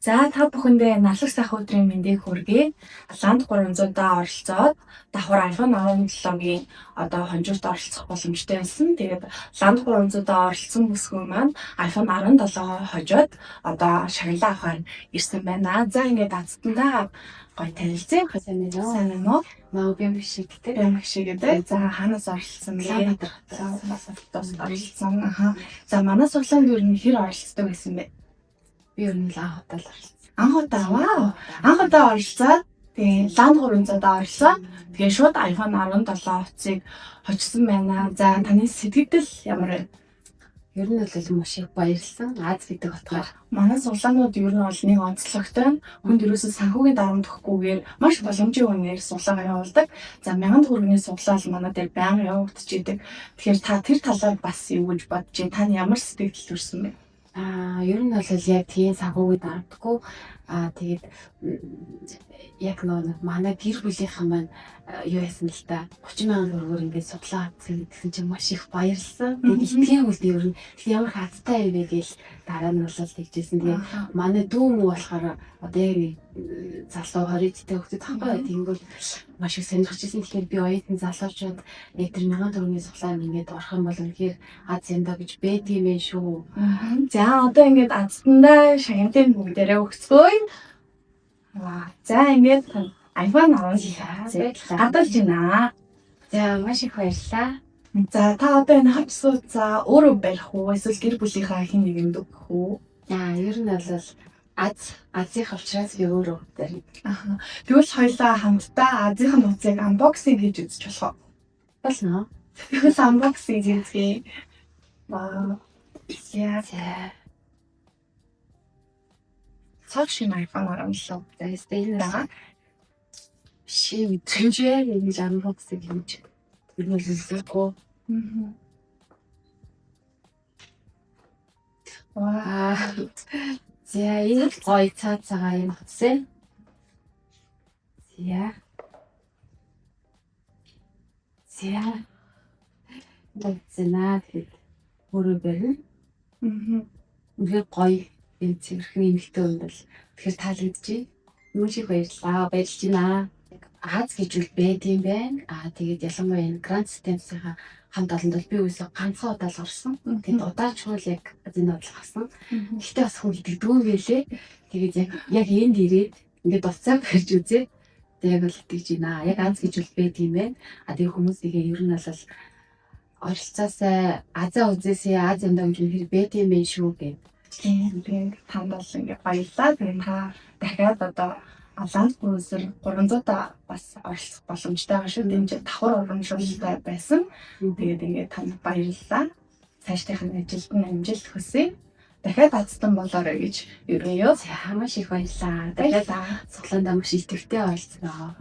За, та бүхэндээ наслаг сайхан өдрийн мэндийг хүргэе. Ланд 300-аа оролцоод давхар iPhone 17-гийн одоо хонжуурт оролцох боломжтой байсан. Тэгээд Ланд 300-аа оролцсон бүсгүй маань iPhone 17-оо хожоод одоо шагналаа авахар ирсэн байна. За, ингээд азтандаа гоё танилцъя. Сайн байна уу? Сайн байна уу? Маа би шиг гэдэг. Бямх шиг гэдэг. За, хаанаас оролцсон бэ? Улаанбаатар Улаанбаатар оролцсон. Аха. За, манай суглаанд ер нь хэр оролцдог байсан бэ? Би ер нь л анх удаа л оролцсон. Анх удаа, вау. Анх удаа оролцоод, тэгээ Ланд 300-аа оролцоо. Тэгээ шууд iPhone 17 утсыг хожсон байна. За, таны сэтгэгдэл ямар вэ? Ер нь бол маш их баярлсан. Аз гэдэг утгаар. Манай суглаанууд ер нь бол нэг онцлогтой нь хүнд ерөөсөө санхүүгийн дарамт өгөхгүйгээр маш боломжийн үнээр суглаагаа явуулдаг. За, 1000 төгрөгийн суглаал манай дээр байнга явагдчихийдэг. Тэгэхээр та тэр талаар бас юу гэж бодож байна? Тань ямар сэтгэгдэл төрсөн бэ? Ер нь бол яг тийм санхүүгийн дарамтгүй. Тэгээд яг нөө манай гэр бүлийнхэн маань юу яасан л та, 30 мянган төгрөгөөр ингээд судлаа авсан гэсэн чинь маш их баярлсан. Тэгээд итгэн үл ер нь ямар их азтай юм бэ гээл дараа нь бол тэгжсэн. Тэгээд манай дүү мүү болохоор одоо яг нэг залуу 20 дэх хүүхдүүд тахгүй, тэгэнгүүт маш их сонирхож ирсэн. Тэгэхээр би оюутан залуучууд яг тэр 1000 төгрөгийн суглаанд ингээд орох юм бол үнэхээр аз юмдаа гэж байдгийм байх шүү. За, одоо ингээд азтандаа шагналыг бүгдээрээ өгцгөөе. За, ингээд iPhone 17 гадалж байна. За, маш их баярлалаа. За, та одоо энэ хавцсуу за өөрөө барих уу, эсвэл гэр бүлийнхаа хэн нэгэнд өгөх үү? Ер нь бол Азийнх учраас би өөрөө барина. Аха. Тэгвэл хоёлаа хамтдаа Азийн утсыг unboxing хийж үзэж болох уу? Болно. Тэгвэл unboxing хийцгээе. Вау. За. За. Цог шинэ iPhone 17. За, энэ байгаа. Ши мэдрэмжээ ингэж unboxing хийж ер нь бол үзэхгүй. Вау. За, энэ л гоё цаа цагаан юм утсан. За. За. Зэнаа, тэгэд өөрөө барина. Үнэхээр гоё юм, цэвэрхэн эмэгтэй хүнд бол тэгэхээр таалагдчих. Маш их баярлалаа. Баярлж байна. Аз гэж үл байд юм байна. Тэгээд ялангуяа энэ Grand Systems-ийн хамт олонд бол би үсээ ганцхан удаа л орсон. Тэгээд удаачгүй л яг азийн бодлого авсан. Гэхдээ бас хүн итгэдэггүй юм байлээ. Тэгээд яг энд ирээд ингээд утсаа барьж үзээ. Тэгээд яг л итгэж байна. Яг аз гэж үл байд юм байна. Тэгээд хүмүүсийгээ ер нь бол оролцоосай, азаа үзээсэй, аз юмдаа гэж үнэхээр байд юм байна шүү гэв. Тийм, танд бол ингээд баярлалаа. Тэгээд та дахиад одоо Алан 300-аа бас оролцох боломжтой байгаа шүү. Энэ чинь давхар урамшуулалтай байсан. Тэгээд ингээд танд баярлалаа. Цаашдынх нь ажилд нь амжилт хүсье. Дахиад азтан болоорой гэж ерөөе. За, маш их баярлалаа. Дахиад Баярлалаа. суглаандаа маш идэвхтэй оролцлоо.